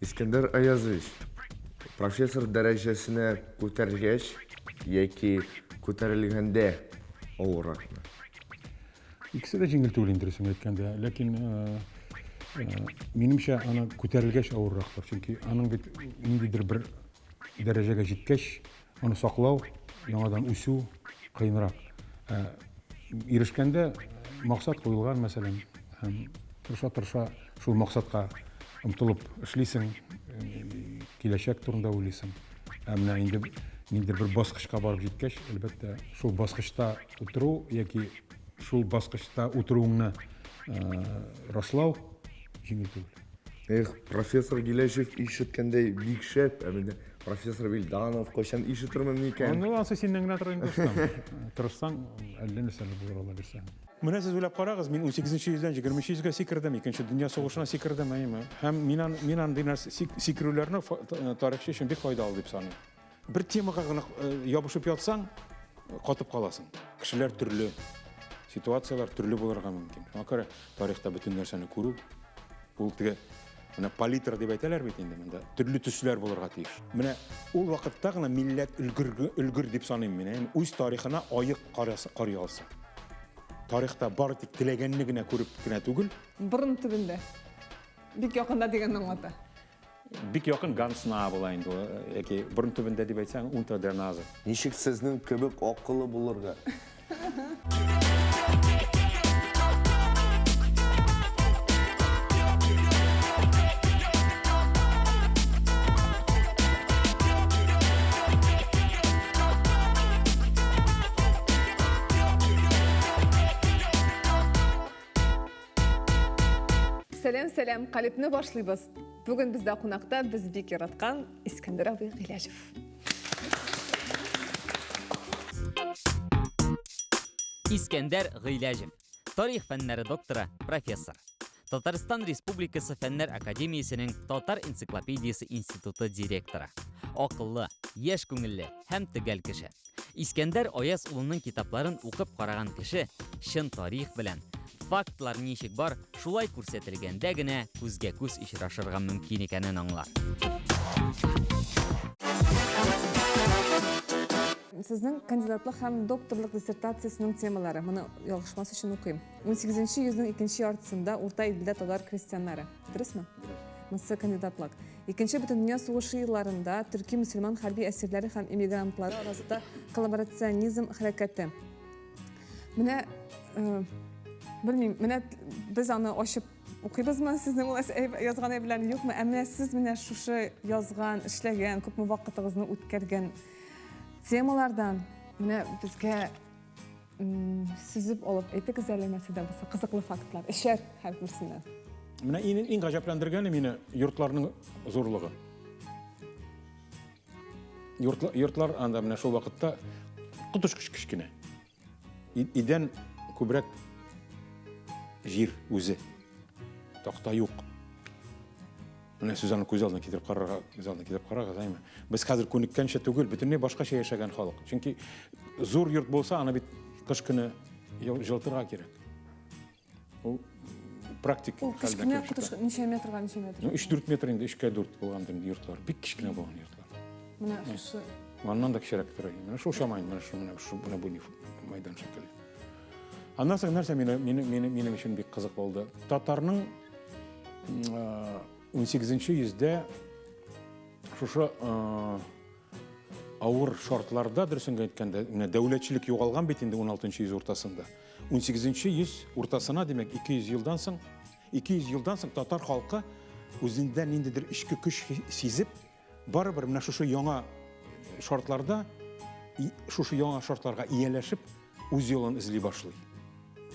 Искәндәр Аязович, профессор дәрәҗәсенә күтәрелгәч яки күтәрелгәндә авырракмы? Икесе дә җиңел түгел инде, дөресен әйткәндә. Ләкин минемчә, аны күтәрелгәч авыррактыр. Чөнки аның бит ниндидер бер дәрәҗәгә җиткәч, аны саклау, яңадан үсү кыенрак. Ә ирешкәндә максат куелган, мәсәлән, һәм тырыша-тырыша шул максатка омтылып эшлисең, киләчәк турында уйлыйсың. Ә менә инде ниндидер бер баскычка барып җиткәч, әлбәттә, шул баскычта утыру яки шул баскычта утыруыңны раслау җиңел түгел. Эх, профессор Гиләшев ишеткәндәй бик шәп, ә менә профессор Вильданов кайчан ишетермен микән? Ну, ансы синнән генә тора инде, дустым. Тырышсаң, әллә нәрсәләр булыр алла бирсә. Менә сез уйлап карагыз, мин 18 йөздән 20 йөзгә сикердем, икенче дөнья сугышына сикердем, әйеме? Һәм мин, мин андый нәрсә сикерүләрне тарихчы өчен бик файдалы дип саныйм. Бер темага гына ябышып ятсаң, катып каласың. Кешеләр төрле, ситуацияләр төрле булырга мөмкин. Шуңа күрә тарихта бөтен нәрсәне күрү, ул теге менә палитра дип әйтәләр бит инде, монда төрле төсләр булырга тиеш. Менә ул вакытта гына милләт өлгер, өлгер дип саныйм мин, әйеме? Үз тарихына аек карый алса. Тарихта бары тик теләгәнне генә күреп кенә түгел. Борын төбендә. Бик якында дигәнне аңлата. Бик якын ganz nah була инде ул, яки борын төбендә дип әйтсәң, unter der Nase. Ничек сезнең кебек акыллы булырга? Сәлам, сәлам, Калипны башлыйбыз. Бүген бездә кунакта без бик яраткан Искәндәр абый Гыйләҗев. Искәндәр Гыйләҗев, тарих фәннәре докторы, профессор. Татарстан Республикасы Фәннәр академиясенең Татар энциклопедиясе институты директоры. Акыллы, яшь күңелле һәм төгәл кеше. Искәндәр Аяз улының китапларын укып караган кеше чын тарих белән, фактлар ничек бар, шулай күрсәтелгәндә генә күзгә-күз очрашырга мөмкин икәнен аңлар. Сезнең кандидатлык һәм докторлык диссертациясенең темалары, моны ялгышмас өчен укыйм. 18 йөзнең икенче яртысында Урта Иделдә татар крестьяннары. Дөресме? Монысы кандидатлык. Икенче бөтендөнья сугышы елларында төрки мөселман хәрби әсирләре һәм эмигрантлары арасында коллаборационизм хәрәкәте. Менә э, белмим, менә без аны ачып укыйбызмы сезнең ул язган әйберләрне юкмы? Ә менә сез менә шушы язган, эшләгән, күпме вакытыгызны үткәргән темалардан менә безгә сөзеп алып әйтегез әле нәрсә дә булса кызыклы фактлар, эчәр һәрберсеннән. Менә иң, иң гаҗәпләндергәне мине йортларның зурлыгы. Йортлар, йортлар анда менә шул вакытта коточкыч кечкенә. Идән күбрәк җир үзе. Такта юк. Менә сез аны күз алдына китереп карарга, күз алдына китереп карагыз, әйме? Без хәзер күнеккәнчә түгел, бөтенләй башкача яшәгән халык. Чөнки зур йорт булса, аны бит кыш көне җылытырга кирәк. Ул практик Ул кечкенә котыш ничә метрга ничә метр? Ну, 3-4 метр инде, 3-кә 4 булган инде йортлар. Бик кечкенә булган йортлар. Менә шушы. Аннан да кечерәк тора. Менә шул чама инде, менә шул, менә шул, менә бу майдан шикелле. Аннан соң нәрсә мине, мине, мине, минем өчен бик кызык булды. Татарның 18 йөздә шушы авыр шартларда, дөресен әйткәндә, менә дәүләтчелек югалган бит инде 16 йөз уртасында. 18 йөз уртасына, димәк, 200 елдан соң, 200 елдан соң татар халкы үзендә ниндидер эчке көч сизеп, барыбер менә шушы яңа шартларда, шушы яңа шартларга ияләшеп, үз юлын эзли башлый.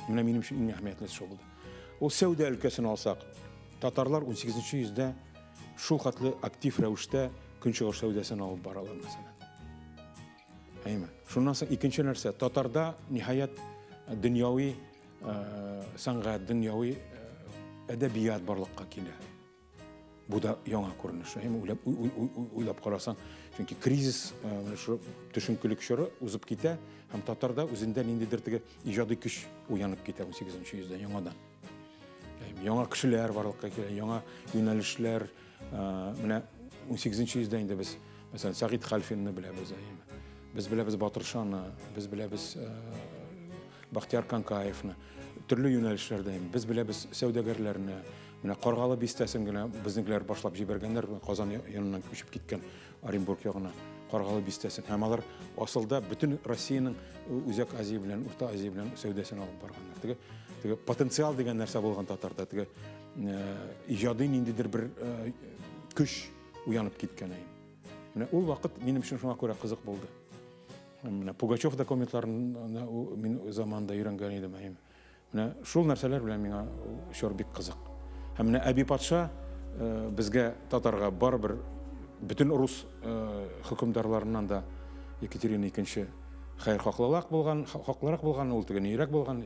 Менә минем өчен иң әһәмиятлесе шул булды. Ул сәүдә өлкәсен алсак, татарлар 18 йөздә шул хәтле актив рәвештә көнчыгыш сәүдәсен алып баралар, мәсәлән. Әйме. Шуннан соң икенче нәрсә, татарда ниһаять дөньяви сәнгать, дөньяви әдәбият барлыкка килә. Бу да яңа күренеш. Әйме, уйлап, уйлап карасаң, чөнки кризис, менә шул төшенкелек чоры узып китә, һәм татарда үзендә ниндидер теге иҗади көч уянып китә 18 йөздә яңадан. Яңа кешеләр барлыкка килә, яңа юнәлешләр. Менә 18 йөздә инде без, мәсәлән, Сәгыйть Хәлфинны беләбез. Без беләбез Батыршаны, без беләбез Бахтияр Канкаевны. Төрле юнәлешләрдә инде. Без беләбез сәүдәгәрләрне. Менә Каргалы бистәсен генә безнекеләр башлап җибәргәннәр, Казан яныннан күчеп киткән Оренбург ягына Каргалы бистәсен. Һәм алар асылда бөтен Россиянең Үзәк Азия белән, Урта Азия белән сәүдәсен алып барганнар. Теге, теге потенциал дигән нәрсә булган татарда, теге иҗади ниндидер бер көч уянып киткән. Менә ул вакыт минем өчен шуңа күрә кызык булды. Менә Пугачев документларын мин заманында өйрәнгән идем. Менә шул нәрсәләр белән миңа чор бик кызык. Һәм менә Әби патша э, безгә татарга барыбер бөтен рус э, хөкемдарларыннан да Екатерина II хәер хаклылак булган, хаклырак булган, ул теге нирәк булган,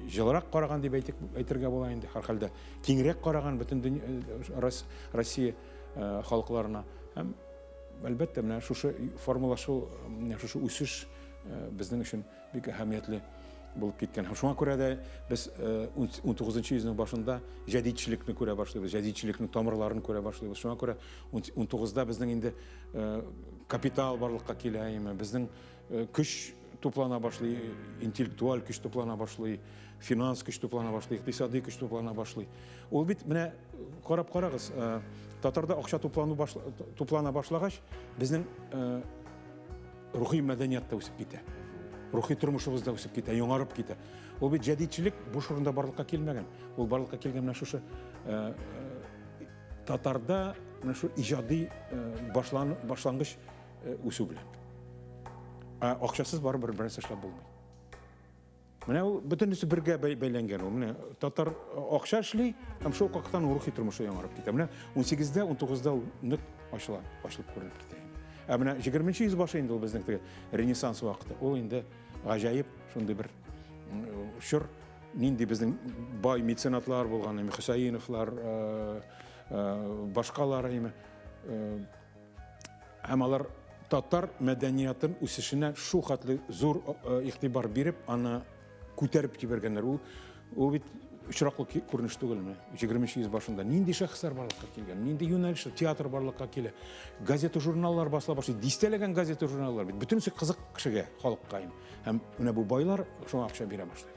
җылырак караган дип әйтик, әйтергә була инде. Һәрхәлдә киңрәк караган бөтен э, Россия халыкларына. Һәм әлбәттә, менә шушы формалашу, менә шушы үсеш безнең өчен бик әһәмиятле булып киткән. Һәм шуңа күрә дә без 19 йөзнең башында җәдидчелекне күрә башлыйбыз, җәдидчелекнең тамырларын күрә башлыйбыз. Шуңа күрә 19-да безнең инде капитал барлыкка килә, безнең көч туплана башлый, интеллектуаль көч туплана башлый, финанс көч туплана башлый, икътисади көч туплана башлый. Ул бит менә карап карагыз, татарда акча туплану туплана башлагач, безнең Рухи мәдәният та үсеп китә. Рухи тормышыбыз да үсеп китә, яңарып китә. Ул бит җәдидчелек буш урында барлыкка килмәгән. Ул барлыкка килгән менә шушы э, э, татарда менә шу иҗади э, башлан, башлангыч үсү белән. Ә акчасыз барыбер бернәрсә эшләп булмый. Менә ул бөтенесе бергә бәйләнгән ул. Менә татар акча эшли һәм шул вакыттан рухи тормышы яңарып китә. Менә 18-дә, 19-да ул нык ачыла, ачылып күренеп китә. Ә менә 20-нче йөз башы инде ул безнең теге ренессанс вакыты. Ул инде гаҗәеп шундый бер чор, нинди безнең бай меценатлар булган, Хөсәеновлар, башкалар, Һәм алар татар мәдәниятын үсешенә шул хәтле зур э, игътибар биреп, аны күтәреп җибәргәннәр. Ул, ул бит очраклы күренеш түгелме? 20 йөз башында нинди шәхесләр барлыкка килгән, нинди юнәлеш, театр барлыкка килә, газета-журналлар басыла башлый, дистәләгән газета-журналлар бит. Бөтенесе кызык кешегә, халыкка. Һәм менә бу байлар шуңа акча бирә башлый.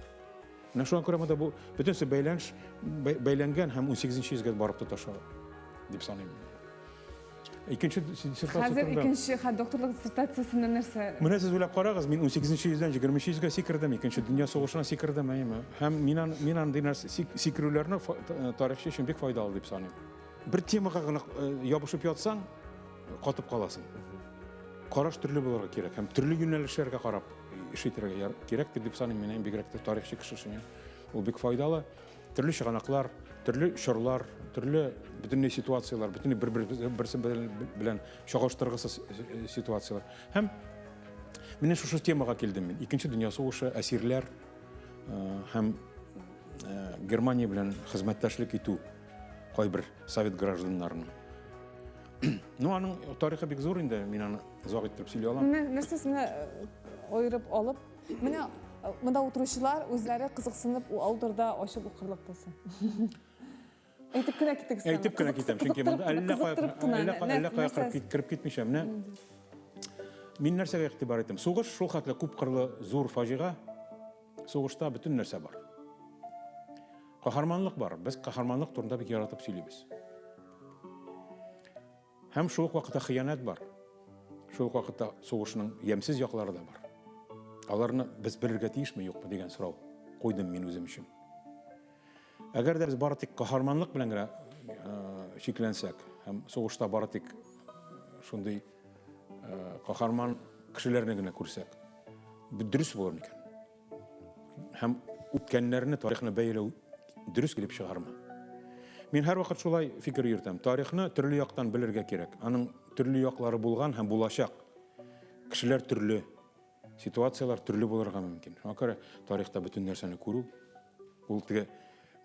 Менә шуңа күрә монда бу бөтенесе бәйләнеш бәйләнгән һәм 18 йөзгә барып тоташа дип саныйм. Икенче диссертация Хәзер икенче хәл докторлык диссертациясендә нәрсә? Менә сез уйлап карагыз, мин 18 йөздән 20 йөзгә сикердем, икенче дөнья сугышына сикердем, әйеме? Һәм мин мин андый нәрсә сикерүләрне э, тарихчы өчен бик файдалы дип саныйм. Бер темага гына э, ябышып ятсаң, катып каласың. Караш төрле булырга кирәк һәм төрле юнәлешләргә карап эш итәргә кирәктер дип саныйм мин, бигрәк тә тарихчы кеше өчен. Ул бик файдалы. Төрле чыганаклар, төрле чорлар, төрле бөтенләй ситуацияләр, бөтенләй бер-берсе белән чагыштыргысыз ситуацияләр. Һәм менә шушы темага килдем мин. Икенче дөнья сугышы, әсирләр һәм Германия белән хезмәттәшлек итү кайбер совет гражданнарының. Ну, аның тарихы бик зур инде, мин аны озак иттереп сөйли алам. Нәрсә менә аерып алып Менә э, монда утыручылар үзләре кызыксынып аудырда ачып укырлык булсын. Әйтеп кенә китегез. Әйтеп кенә китәм, чөнки монда әллә кая әллә кая кереп китмичә. Менә мин нәрсәгә игътибар иттем? Сугыш шул хәтле күпкырлы зур фаҗига. Сугышта бөтен нәрсә бар. Каһарманлык бар. Без каһарманлык турында бик яратып сөйлибез. Һәм шул ук вакытта хыянәт бар. Шул ук вакытта сугышның ямьсез яклары да бар. Аларны без белергә тиешме, юкмы дигән сорау куйдым мин үзем өчен. Әгәр дә без бары тик каһарманлык белән генә э, чикләнсәк һәм сугышта бары тик шундый э, каһарман кешеләрне генә күрсәк, дөрес булыр микән? Һәм үткәннәрне, тарихны бәяләү дөрес килеп чыгармы? Мин һәрвакыт шулай фикер йөртәм. Тарихны төрле яктан белергә кирәк. Аның төрле яклары булган һәм булачак. Кешеләр төрле, ситуацияләр төрле булырга мөмкин. Шуңа күрә тарихта бөтен нәрсәне күрү, ул теге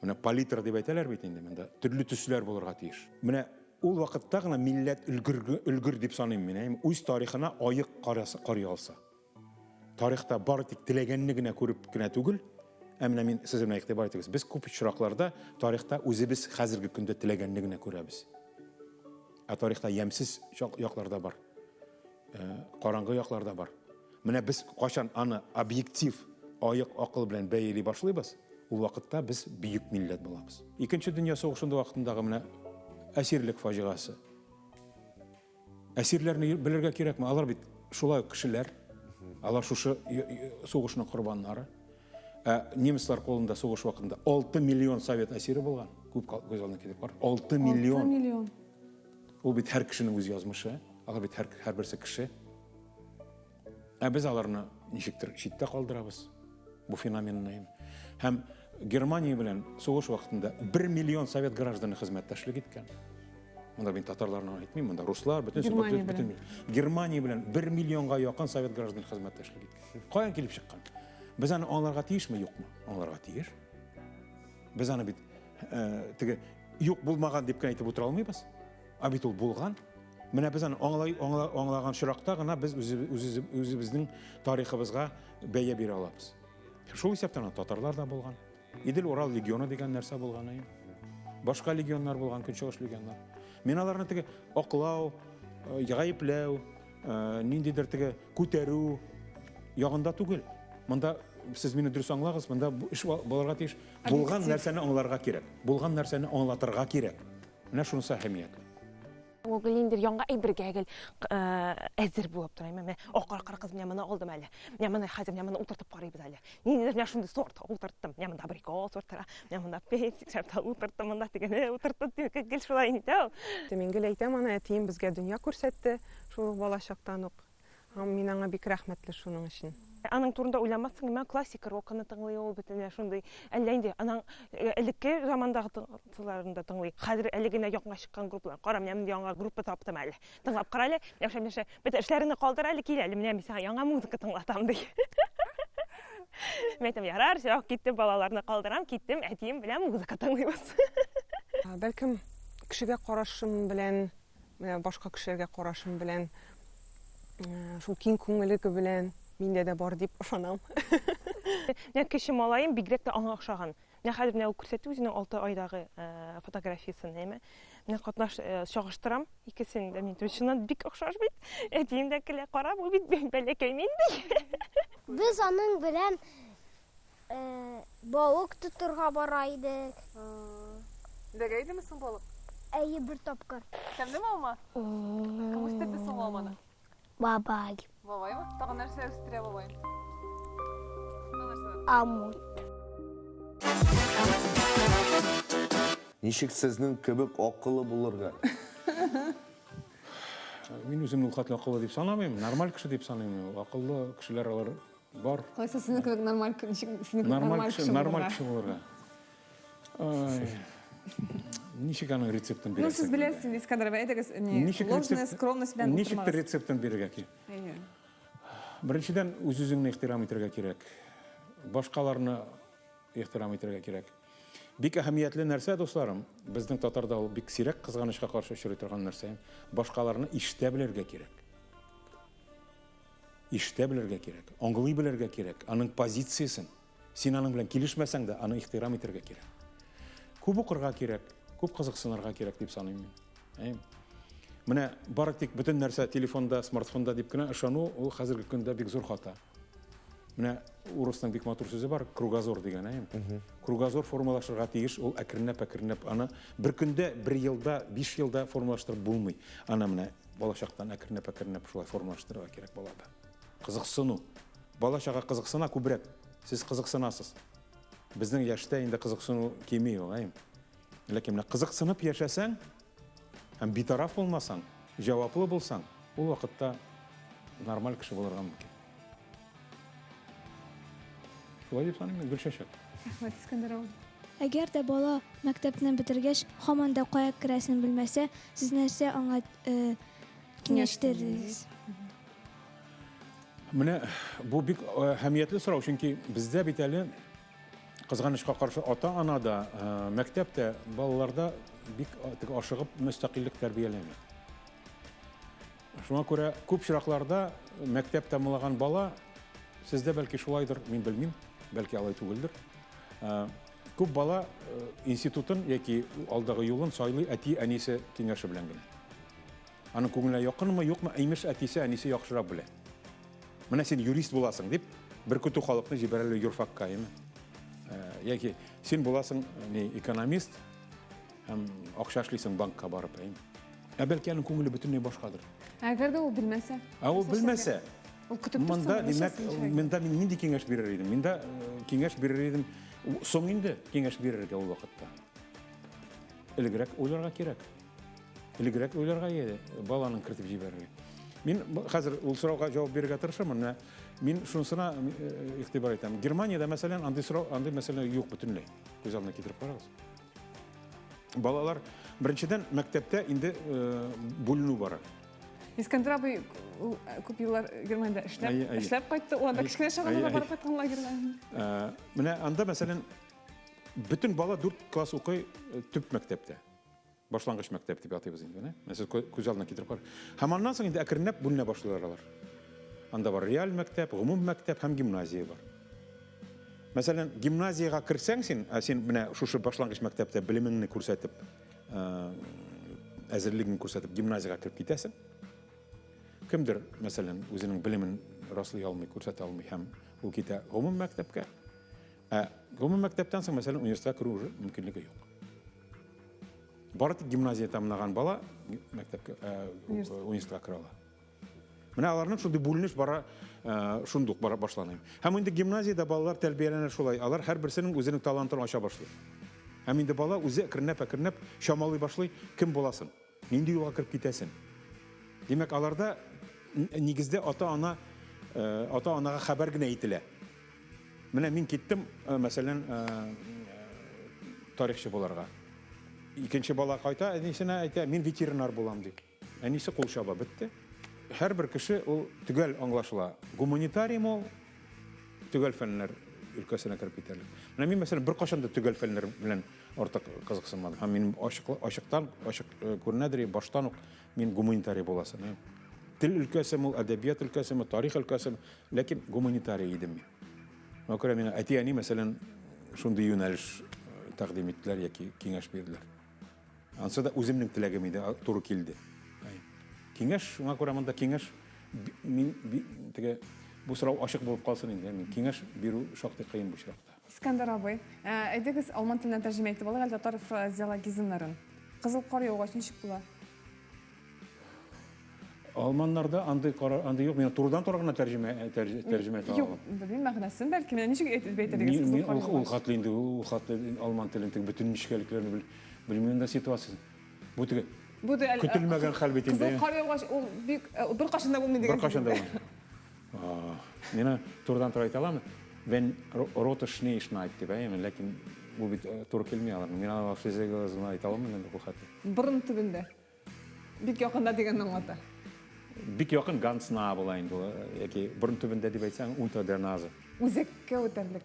менә палитра дип әйтәләр бит инде, монда төрле төсләр булырга тиеш. Менә ул вакытта гына милләт өлгер, өлгер дип саныйм мин, үз тарихына аек карый алса. Тарихта бары тик теләгәнне генә күреп кенә түгел, Ә менә мин сез менә игътибар итегез, без күп очракларда тарихта үзебез хәзерге көндә теләгәнне генә күрәбез. Ә тарихта ямьсез яклар да бар. Э, караңгы яклар да бар. Менә без кайчан аны объектив, аек акыл белән бәяли башлыйбыз, ул вакытта без бөек милләт булабыз. Икенче дөнья сугышында вакытындагы менә әсирлек фаҗигасе. Әсирләрне белергә кирәкме? Алар бит шулай ук кешеләр. Алар шушы сугышның корбаннары. Ә немецлар кулында сугыш вакытында 6 миллион совет әсире булган. Күп күз алдына килеп бар. 6 миллион. 6 миллион. Ул бит һәр кешенең үз язмышы. Алар бит һәр һәрберсе кеше. Ә без аларны ничектер читтә калдырабыз. Бу феноменны. Һәм Германия белән сугыш вакытында 1 миллион совет гражданы хезмәттәшлек иткән. Монда мин татарларны әйтмим, монда руслар, бөтен Германия бөтен, бөтен Германия белән 1 миллионга якын совет гражданы хезмәттәшлек иткән. Каян килеп чыккан? Без аны аңларга тиешме, юкмы? Аңларга тиеш. Без аны бит э, теге юк булмаган дип кенә әйтеп утыра алмыйбыз. Ә бит ул булган. Менә без аны аңлай, аңла, аңлаган очракта гына без үзебезнең тарихыбызга бәя бирә алабыз. Шул исәптән татарлар да булган. Идел-Урал легионы дигән нәрсә булган әйе. Башка легионнар булган, көнчыгыш легионнар. Мин аларны теге аклау, э, гаепләү, э, ниндидер теге күтәрү ягында түгел. Монда сез мине дөрес аңлагыз, монда эш булырга тиеш. Булган нәрсәне аңларга кирәк. Булган нәрсәне аңлатырга кирәк. Менә шунысы әһәмиятле. Ул гел ниндидер яңа әйбергә гел әзер булып тора. Менә акыр кыз менә моны алдым әле. Менә моны хәзер менә моны утыртып карыйбыз әле. Ниндидер менә шундый сорт утырттым. Менә монда абрикос утыра, менә монда персик шәфтал утырттым, монда тегене утырттым дип гел шулай инде ул. Мин гел әйтәм аны, әтием безгә дөнья күрсәтте шул ук балачактан ук. Мин аңа бик рәхмәтле шуның өчен. Аның турында уйламассың, әмма классика рокны тыңлый ул бит менә шундый. Әллә инде аның э, элекке замандагы тыңларын да тыңлый. Хәзер әле генә яңа чыккан группалар. Кара, менә мин яңа группа таптым әле. Тыңлап кара әле. Менә менә бөтен эшләреңне калдыр әле, кил әле, менә мин сиңа яңа музыка тыңлатам ди. Мин әйтәм, ярар, все, киттем, балаларны калдырам, киттем, әтием белән музыка тыңлыйбыз. Бәлкем, кешегә карашым белән Менә башка кешеләргә карашым белән, шул киң күңеллеге белән миндә дә бар дип ышанам. Менә кече малаем бигрәк тә аңа охшаган. Менә хәзер менә ул күрсәтте үзенең 6 айдагы фотографиясен, әйме. Менә катнаш чагыштырам икесен дә. Мин чыннан бик охшаш бит. Әтием дә көлә, кара, бу бит бәләкәй мин ди. Без аның белән Балык тотырга бара идек. Эләгә идеме соң балык? Әйе, бер тапкыр. Тәмлеме алма? Кем үстерде соң алманы? Бабай. Бабаймы? Тагын нәрсә үстерә бабай? Алмут. Ничек сезнең кебек акыллы булырга? Мин үземне ул хәтле акыллы дип санамыйм, нормаль кеше дип саныйм. Акыллы кешеләр алар Бар. Алайса сезнең кебек нормаль ничек сезнең кебек нормаль кеше нормаль кеше булырга. Ай. Ничек аның рецептын бирәсең? Ну, сез беләсез инде, Искәндәр абый, әйдәгез, не, ложная скромность белән Ничек рецептын бирергә кирәк? Әйе. Беренчедән, үз-үзеңне ихтирам итәргә кирәк. Башкаларны ихтирам итәргә кирәк. Бик әһәмиятле нәрсә, дусларым, безнең татарда ул бик сирәк кызганычка каршы очрый торган нәрсә. Башкаларны ишетә белергә кирәк. Ишетә белергә кирәк, аңлый белергә кирәк, аның позициясен. Син аның белән килешмәсәң дә, аны ихтирам итәргә кирәк. Күп укырга кирәк, күп кызыксынырга кирәк дип саныйм мин. Әйе. Менә бары тик бөтен нәрсә телефонда, смартфонда дип кенә ышану, ул хәзерге көндә бик зур хата. Менә урысның бик матур сүзе бар, кругозор дигән, әйе. Кругозор формалашырга тиеш, ул әкренләп-әкренләп аны бер көндә, бер елда, биш елда формалаштырып булмый. Аны менә Балачактан әкренләп-әкренләп шулай формалаштырырга кирәк балада. Кызыксыну. Бала-чага кызыксына күбрәк. Сез кызыксынасыз. Безнең яшьтә инде кызыксыну кими ул, әйе. Ләкин менә кызыксынып яшәсәң һәм битараф булмасаң, җаваплы булсаң, ул вакытта нормаль кеше булырга мөмкин. Шулай дип саныйм мин, Гөлчәчәк. Рәхмәт, Искәндәр абый. Әгәр дә бала мәктәпне бетергәч, һаман да кая керәсен белмәсә, сез нәрсә аңа киңәштерегез? Менә бу бик әһәмиятле сорау, чөнки бездә бит әле кызганычка каршы ата-ана да, мәктәп тә балаларда бик ашыгып мөстәкыйльлек тәрбияләми. Шуңа күрә күп очракларда мәктәп тәмамлаган бала, сездә бәлки шулайдыр, мин белмим, бәлки алай түгелдер. Күп бала институтын яки алдагы юлын сайлый әти-әнисе киңәше белән генә. Аның күңеленә якынмы, юкмы, имеш әтисе, әнисе яхшырак белә. Менә син юрист буласың дип, бер көтү халыкны җибәрәләр юрфакка, әйеме? Яки син буласың ни экономист һәм акча эшлисең банкка барып, әйеме? Ә бәлки аның күңеле бөтенләй башкадыр. Әгәр дә ул белмәсә? Ә ул белмәсә, Ул көтеп торсын, Монда, димәк, нишләсен җирәк? монда мин нинди киңәш бирер идем? Монда киңәш бирер идем. Соң инде киңәш бирергә ул вакытта. Элегрәк уйларга кирәк. Элегрәк уйларга иде, баланы кертеп җибәрергә. Мин хәзер ул сорауга җавап бирергә тырышырмын. Менә мин шунысына игътибар итәм. Германиядә, мәсәлән, андый сорау, андый мәсьәлә юк бөтенләй. Күз алдына китереп карагыз. Балалар беренчедән мәктәптә инде бүленү бара. Искәндәр абый ул күп еллар Германиядә эшләп, эшләп кайтты. Ул анда кечкенә чагында да барып кайткан лагерьга. Менә анда, мәсәлән, бөтен бала 4 класс укый төп мәктәптә. Башлангыч мәктәп дип атыйбыз инде, менә. Менә сез күз алдына китереп карагыз. Һәм аннан соң инде әкренләп бүленә башлыйлар алар. Анда бар реаль мәктәп, гомум мәктәп һәм гимназия бар. Мәсәлән, гимназиягә керсәң син, ә син менә шушы башлангыч мәктәптә белемеңне күрсәтеп, әзерлегеңне күрсәтеп гимназиягә кереп китәсең. Кемдер, мәсәлән, үзенең белемен раслый алмый, күрсәтә алмый һәм ул китә гомум мәктәпкә. Ә гомум мәктәптән соң, мәсәлән, университетка керү уже мөмкинлеге юк. Бары тик гимназия тәмамлаган бала мәктәпкә, университетка керә ала. Менә аларның шундый бүленеш бара, шундук бара башлана. Һәм инде гимназиядә балалар тәрбияләнә шулай. Алар һәрберсенең үзенең талантын ача башлый. Һәм инде бала үзе әкренләп-әкренләп чамалый башлый, кем буласың, нинди юлга кереп китәсең. Димәк, аларда нигездә ата-анага хәбәр генә әйтелә. Менә мин киттем, мәсәлән, тарихчы буларга. Икенче бала кайта, әнисенә әйтә, мин ветеринар булам дип. Әнисе кул чаба, бетте. Һәрбер кеше ул төгәл аңлашыла. Гуманитарий ул, төгәл фәннәр өлкәсенә кереп китәрлек. Менә мин, мәсәлән, беркайчан да төгәл фәннәр белән артык кызыксынмадым. Һәм минем ачыктан, ачык күренәдер, баштан ук мин гуманитарий буласым. Тел өлкәсеме ул, әдәбият өлкәсеме, тарих өлкәсеме, ләкин гуманитарий идем мин. Шуңа күрә миңа әти-әни, мәсәлән, шундый юнәлеш тәкъдим иттеләр яки киңәш бирделәр. Ансы да үземнең теләгем иде, туры килде. Киңәш, шуңа күрә монда киңәш, мин теге бу сорау ачык булып калсын инде. Мин киңәш бирү шактый кыен бу очракта. Искәндәр абый, әйдәгез алман теленнән тәрҗемә итеп алыйк әле татар фразеологизмнарын. Кызыл кар яугач ничек була? Алманнарда андый карар, андый юк. Мин турыдан-туры гына тәрҗемә итә Юк, алам. белмим мәгънәсен, бәлки менә ничек әйтеп әйтер идегез Мин, кызыл мин кар ул, ул яугач? хатлы инде, ул хатлы алман телен теге бөтен нечкәлекләрне белмим дә ситуациясен. Бу теге Бу да әле, көтелмәгән хәл бит инде. Кызыл кар яугач ул бик, беркайчан да булмый дигән. Беркайчан да булмый. Мин турыдан-туры әйтә аламын. Wenn rote Schnee schneit дип, әйеме, ләкин бу бит туры килми аларның. Мин аны физиологизмны әйтә алмыйм инде бу хәтле. Борын төбендә. Бик якында дигәнне аңлата. Бик якын ganz nah була инде ул, яки борын төбендә дип әйтсәң, unter der Nase. Үзәккә үтәрлек.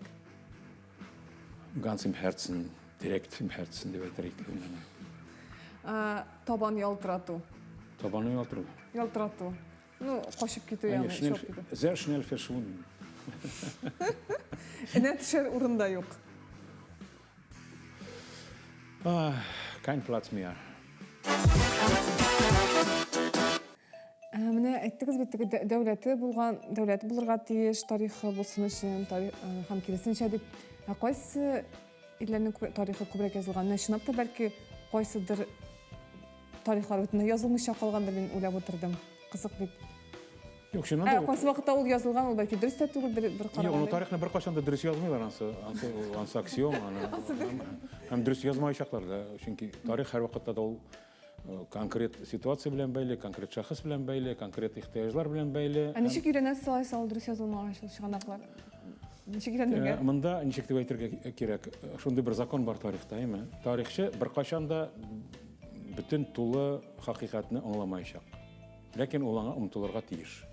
Ganz im Herzen, direkt im Herzen дип әйтер идек мин аны. Табан ялтырату. Табаны ялтыру. Ялтырату. Ну, качып китү, Әйе, ягъни, schnell, чыгып китү. sehr schnell verschwunden. Энә төшәр урында юк. Ah, kein Platz mehr. Менә әйттегез бит, теге дәүләте булган, дәүләт булырга тиеш, тарихы булсын өчен, һәм киресенчә дип. Ә кайсы илләрнең тарихы күбрәк язылган? Менә чынлап та бәлки кайсыдыр тарихлар бөтенләй язылмыйча калгандыр, мин уйлап утырдым. Кызык бит. Юк, чыннан да Кайсы вакытта ул язылган, ул бәлки дөрес тә түгелдер, бер Юк, аны караганда. тарихны беркайчан да дөрес язмыйлар, ансы аксиома, аны һәм дөрес язмаячаклар да, чөнки тарих һәрвакытта да ул конкрет ситуация белән бәйле, конкрет шәхес белән бәйле, конкрет ихтыяҗлар белән бәйле. Ә ничек өйрәнәсез алайса ул дөрес язылмагач ул чыганаклар? Ничек өйрәнергә? Монда ничек дип әйтергә кирәк, шундый бер закон бар тарихта, әйме? Тарихчы беркайчан да бөтен тулы хакыйкатьне аңламаячак. Ләкин ул аңа омтылырга тиеш.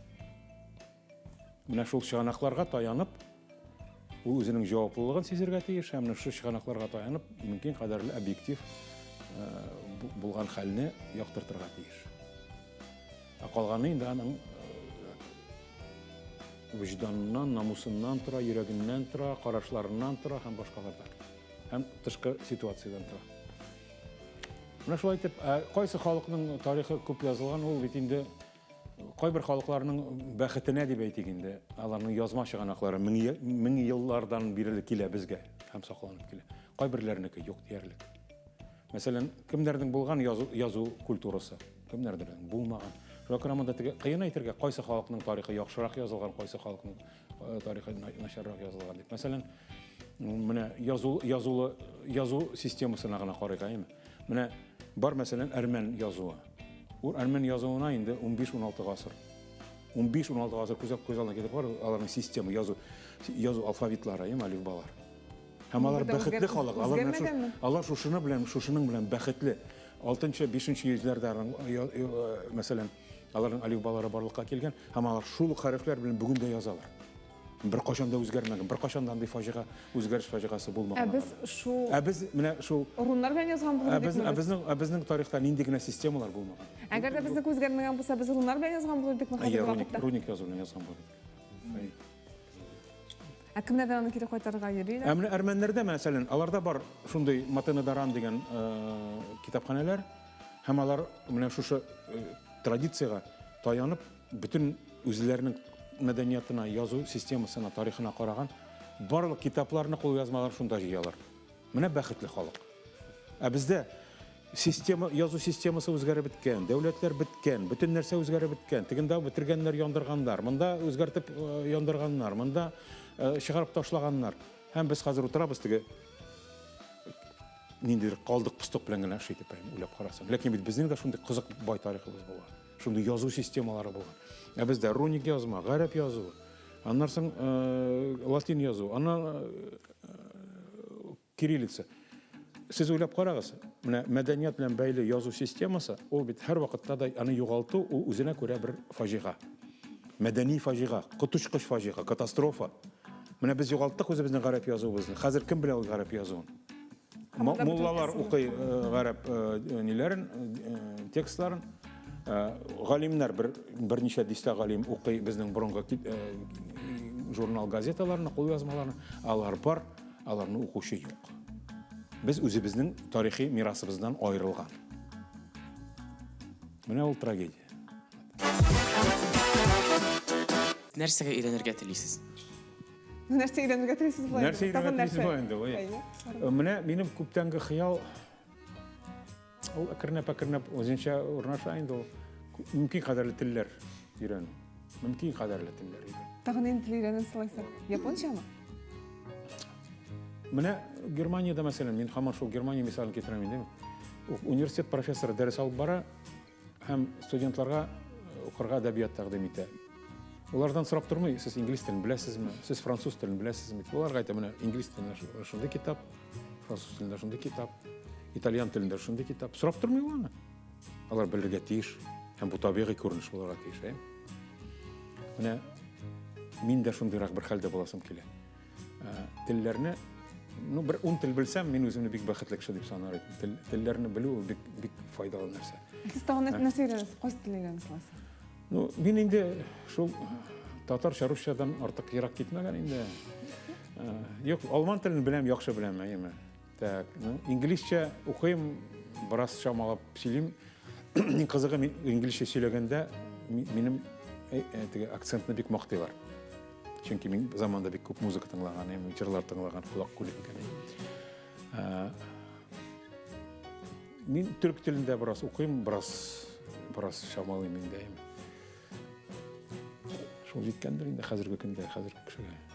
Менә шул чыганакларга таянып, ул үзенең җаваплылыгын сизергә тиеш һәм менә шул чыганакларга таянып, мөмкин кадәрле объектив булган хәлне яктыртырга тиеш. Ә калганы инде аның вөҗданыннан, намусыннан тора, йөрәгеннән тора, карашларыннан тора һәм башкалардан. һәм тышкы ситуациядән тора. Менә шулай итеп, ә кайсы халыкның тарихы күп язылган, ул бит инде кайбер халыкларның бәхетенә дип әйтик инде, аларның язма чыганаклары мең еллардан бирле килә безгә һәм сакланып килә. Кайберләренеке юк диярлек. Мәсәлән, кемнәрнең булган язу, язу культурасы, кемнәрдер булмаган. Шуңа күрә монда теге кыен әйтергә, кайсы халыкның тарихы яхшырак язылган, кайсы халыкның э, тарихы начаррак язылган дип. Мәсәлән, менә язу, язулы, язу системасына гына карыйк, әйеме? Менә бар, мәсәлән, әрмән язуы. Ул әрмән язуына инде 15-16 гасыр. 15-16 гасыр күз, күз алдына китереп бар, аларның система, язу, язу алфавитлары, әйеме, әлифбалар. Һәм алар бәхетле халык. Алар менә алар шушыны белән, шушының белән бәхетле. 6-нчы, 5-нче йөзләрдә, мәсәлән, аларның алифбалары барлыкка килгән һәм алар шул ук хәрефләр белән бүген дә язалар. Беркайчан да үзгәрмәгән, беркайчан да андый фаҗига, үзгәреш фаҗигасы булмаган. Ә без шул Ә без менә шул руннар белән язган булыр идекме? Ә безнең, ә безнең тарихта нинди генә системалар булмаган. Әгәр дә безнеке үзгәрмәгән булса, без руннар белән язган булыр идекме хәзерге вакытта? Руник язу белән язган булыр идек. Ә кемнәрдән аны кире кайтарырга йөриләр? Ә менә әрмәннәрдә, мәсәлән, аларда бар шундый Матенадаран дигән китапханәләр, һәм алар менә шушы традициягә таянып, бөтен үзләренең мәдәниятына, язу системасына, тарихына караган барлык китапларны, кулъязмаларын шунда җыялар. Менә бәхетле халык. Ә бездә система, язу системасы үзгәреп беткән, дәүләтләр беткән, бөтен нәрсә үзгәреп беткән. Тегендә бетергәннәр, яндырганнар, монда үзгәртеп э, яндырганнар, монда э, чыгарып ташлаганнар. Һәм без хәзер утырабыз теге ниндидер калдык-постык белән генә эш итеп, уйлап карасаң. Ләкин бит безнең дә шундый кызык бай тарихыбыз булган. Шундый язу системалары булган. Ә бездә руник язма, гарәп язуы, аннан соң э, латин язу, аннан Кириллица. Сез уйлап карагыз, менә мәдәният белән бәйле язу системасы, ул бит һәрвакытта да аны югалту, ул үзенә күрә бер фаҗига. Мәдәни фаҗига, коточкыч фаҗига, катастрофа. Менә без югалттык үзебезнең гарәп язуыбызны. Хәзер кем белә ул гарәп язуын? Муллалар укый э, гарәп э, ниләрен, э, текстларын. Галимнәр бер берничә дистә галим укый безнең борынгы журнал газеталарны, кулъязмаларны. Алар бар. Аларны укучы юк. Без үзебезнең тарихи мирасыбыздан аерылган. Менә ул трагедия. Нәрсәгә өйрәнергә телисез? Нәрсә өйрәнергә телисез болай? Нәрсә өйрәнергә телисез болай инде? Менә минем күптәнге хыял Ул әкренләп-әкренләп үзенчә урнаша инде ул. Мөмкин кадәрле телләр өйрәнү. Мөмкин кадәрле телләр өйрәнү. Тагын нинди тел өйрәнәсең алайса? Япончамы? Менә Германиядә, мәсәлән, мин һаман шул Германия мисалын китерәм инде. Университет профессоры дәрес алып бара һәм студентларга укырга әдәбият тәкъдим итә. Улардан сорап тормый, сез инглиз телен беләсезме, сез француз телен беләсезме? Уларга әйтә, менә инглиз телендә шундый китап, француз телендә шундый китап, итальян телендә шундый китап. Сорап тормый ул аны. Алар белергә тиеш. Һәм бу табигый күренеш булырга тиеш, әйе? Менә мин дә шундыйрак бер хәлдә буласым килә. Э, телләрне, ну, бер ун тел белсәм, мин үземне бик бәхетле кеше дип санар идем. Тел, телләрне белү ул бик, бик файдалы нәрсә. Сез тагын нәрсә өйрәнәсез? Кайсы телне өйрәнәсез алайса? Ну, мин инде шул татарча, русчадан артык ерак китмәгән инде. Э, юк, алман телен беләм, яхшы беләм, әйеме. Так, ну, инглизчә укыйм, бераз чамалап сөйлим. Иң кызыгы, мин инглизчә сөйләгәндә минем э, э, теге акцентны бик мактыйлар. Чөнки мин заманда бик күп музыка тыңлаган, җырлар тыңлаган, колак күнеккән. Мин төрек телендә бераз укыйм, бераз бераз чамалыйм инде. Шул җиткәндер инде хәзерге көндә, хәзерге кешегә.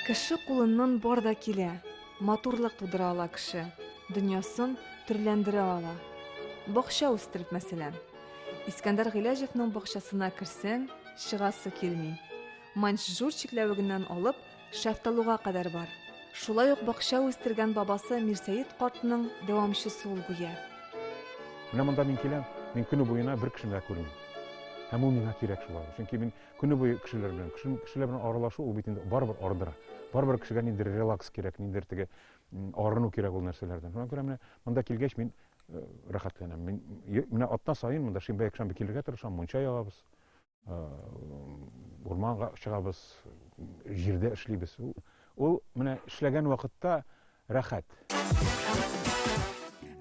Кеше кулыннан бар да килә. Матурлык тудыра ала кеше. Дөньясын төрләндерә ала. Бакча үстереп, мәсәлән. Искәндәр Гыйләҗевның бакчасына керсәң, чыгасы килми. Маньчжур чикләвегеннән алып, Шәфталуга кадәр бар. Шулай ук бакча үстергән бабасы Мирсәет картның дәвамчысы ул гүя. Менә монда мин киләм, мин көне буена бер кешене дә күрмим. Һәм ул миңа кирәк шулай. Чөнки мин көне буе кешеләр белән, кешеләр белән аралашу ул бит инде барыбер ардыра. Барыбер кешегә ниндидер релакс кирәк, ниндидер теге арыну кирәк ул нәрсәләрдән. Шуңа күрә менә монда килгәч мин э, рәхәтләнәм. Мин менә атна саен монда шимбә, якшәмбе килергә тырышам, мунча ягабыз. Урманга чыгабыз, җирдә эшлибез. Ул менә эшләгән вакытта рәхәт.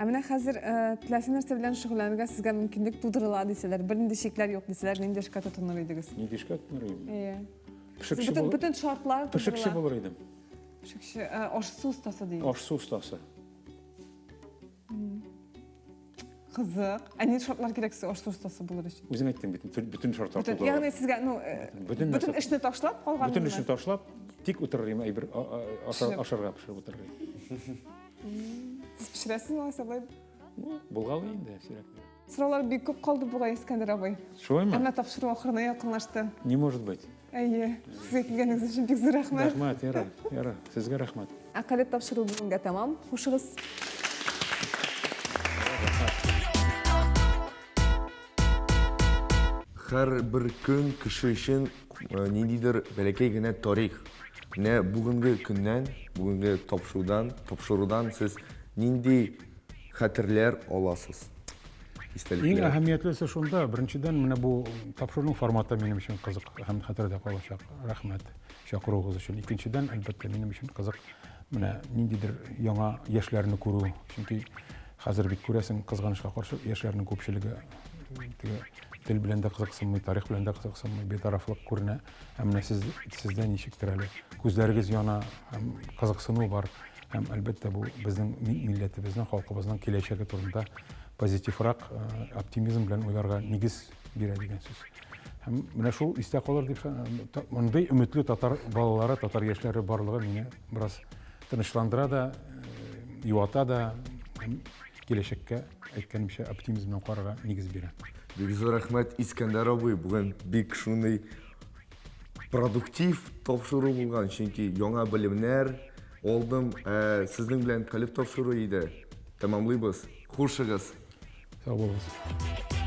Ә менә хәзер э, теләсә нәрсә белән шөгыльләнергә сезгә мөмкинлек тудырыла дисәләр, бернинди чикләр юк дисәләр, нинди эшкә тотыныр идегез? Нинди эшкә тотыныр идем? Әйе. Пешекче Бөтен, бөтен шартлар тудырыла. Пешекче булыр идем. Пешекче, э, аш-су остасы диик. Аш-су остасы. Кызык. Ә нинди шартлар кирәк сезгә аш-су остасы булыр өчен? Үзең әйттең бит, бөтен шартлар тудырыла. Ягъни сезгә, ну, э, бөтен бөтен эшне ташлап калган. Бөтен эшне ташлап, тик утырыр идем, әйбер ашарга пешереп утырыр идем. Сез пешерәсезме алайса болай? Ну, булгалый инде, сирәк. Сораулар бик күп калды бугай, Искәндәр абый. Шулаймы? Әмма тапшыру ахырына якынлашты. Не может быть. Әйе, сезгә килгәнегез өчен бик зур рәхмәт. Рәхмәт, ярар, ярар. Сезгә рәхмәт. Ә калеб тапшыруы бүгенгә тәмам. Хушыгыз. Һәр бер көн кеше өчен э, ниндидер бәләкәй генә тарих. Менә бүгенге көннән, бүгенге тапшырудан, тапшырудан сез нинди хәтерләр аласыз? Истәлекләр. Иң әһәмиятлесе шунда, беренчедән, менә бу тапшыруның форматы минем өчен кызык һәм хәтердә калачак. Рәхмәт чакыруыгыз өчен. Икенчедән, әлбәттә, минем өчен кызык менә ниндидер яңа яшьләрне күрү. Чөнки хәзер бит күрәсең, кызганычка каршы, яшьләрнең күпчелеге теге тел белән дә кызыксынмый, тарих белән дә кызыксынмый, битарафлык күренә. Ә менә сез, сездә ничектер әле күзләрегез яна һәм кызыксыну бар. Һәм, әлбәттә, бу безнең милләтебезнең, халкыбызның киләчәге турында позитиврак, э, оптимизм белән уйларга нигез бирә дигән сүз. Һәм менә шул истә калыр дип, э, мондый өметле татар балалары, татар яшьләре барлыгы мине бераз тынычландыра да, э, юата да, һәм киләчәккә, әйткәнемчә, оптимизм белән карарга нигез бирә. Бик зур рәхмәт, Искәндәр абый, бүген бик шундый продуктив тапшыру булган, чөнки яңа белемнәр алдым. Ә, сезнең белән калеб тапшыру иде. Тәмамлыйбыз. Хушыгыз. Сау булыгыз.